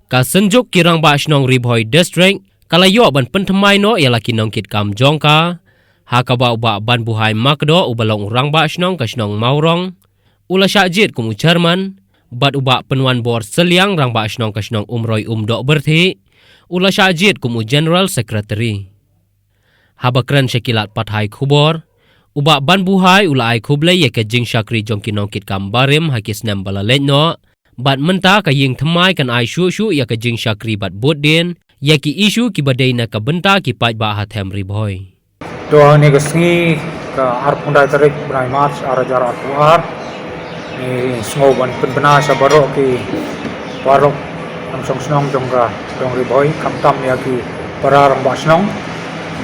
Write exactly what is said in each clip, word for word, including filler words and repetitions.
Ka Synjuk ki Rangbah Shnong Ri Bhoi District ka la ïoh ban pynthymmai noh ïa la ki nongkitkam jong ka, ha kaba u Bah Banbuhai Makdoh uba long u Rangbah Shnong ka shnong Mawrong u la shah jied kum u Chairman, bad u Bah Pynwanbor Sylliang, Rangbah Shnong ka shnong Umroi Umdoh Pyrthei, u la shah jied kum u General Secretary. Haba kren sha ki lad pathai khubor, u Bah Banbuhai u la ai khublei ïa ka jingshakri jong ki nongkitkam barim ha ki snem ba la leit noh, bad mynta ka ïing thymmai kan ai shuh shuh ïa ka jingshakri bad buddien ïa ki issue kiba dei na ka bynta ki paidbah ha them Ri Bhoi. To ha kane ka sngi, ka arphew khyndai tarik bnai March ar hajar arphew ar, ngi sngew ban pynbna sha baroh ki parok, nongshong shnong jong ka dong Ri Bhoi, khamtam ïa ki para rangbah shnong,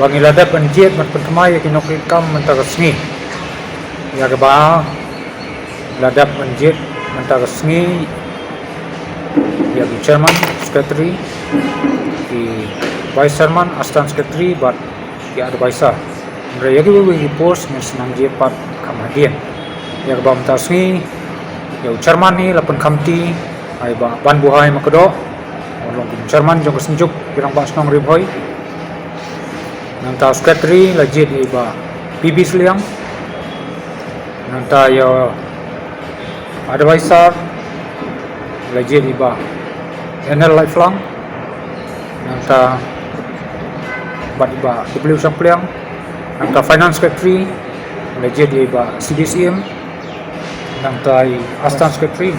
ba ngi la dep ban jied ban pynthymmai ïa ki nongkitkam mynta ka sngi. Ïa kaba la dep ban jied mynta ka sngi, ïa ki Chairman, Secretary, ki Vice Chairman, Assistant Secretary bad ki Advisor. Hynrei ïa kiwei kiwei ki post ngin sa nang jied pat kham hadien. Ïa kaba mynta ka sngi, ïa u Chairman hi la pynkhamti ha i Bah Banbuhai Makdoh, u long kum u Chairman jong ka Synjuk ki Rangbah Shnong Ri Bhoi. Nangta u Secretary la jied ïa i Bah P B Sylliang. Nangta ïa u Advisor la jied ïa i Bah N L Laitphlang. Nangta bad i Bah W Shangpliang. Nangta Finance Secretary la jied ïa i Bah C B Syiem. Nangta i Assistant Secretary,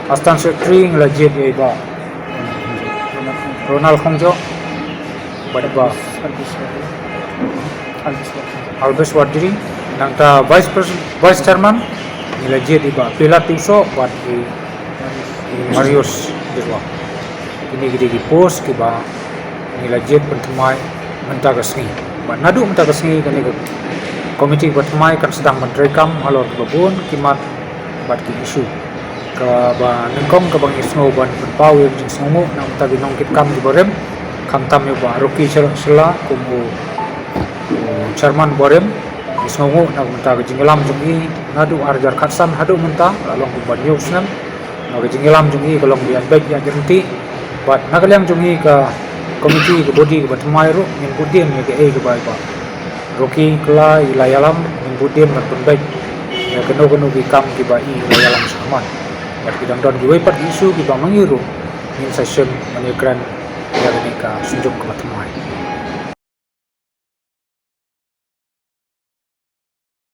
Assistant Secretary la jied ïa i Bah Ronald Khongjoh, bad i Bah Albus Warjri. Nangta Vice Pres-, Vice Chairman ngi la jied ïa i Bah Pilat Tiewsoh bad i, i Marius Jyrwa. Kine ki dei ki post kiba ngi la jied pynthymmai mynta ka sngi. Bad naduh mynta ka sngi kane ka komiti kaba thymmai kan sdang ban treikam halor kiba bun ki mat bad ki issue. Kaba nyngkong kaba ngi sngew ban pynpaw ïa ka jingsngewnguh na ka bynta ki nongkitkam kiba rim, khamtam ïa u Bah Rocky Shylla kum u, u Chairman barim. Ngi sngewnguh na ka bynta ka jingïalam jong i naduh ar hajar khatsan haduh mynta, la long kumba hynñiew snem. Ba ka jingïalam jong i ka long ba ïaid beit ïaid ryntih. Bad na ka liang jong i ka komiti, ka body kaba thymmai ruh, ngin buddien ïa kaei kaba i Bah Rocky Shylla i la ïalam, ngin buddien ban pynbeit ïa kano kano ki kam kiba i la ïalam shakhmat. Bad ki dang don kiwei pat ki issue kiba ma ngi ruh ngin sa shim ban ïakren ïa kane ka Synjuk kaba thymmai.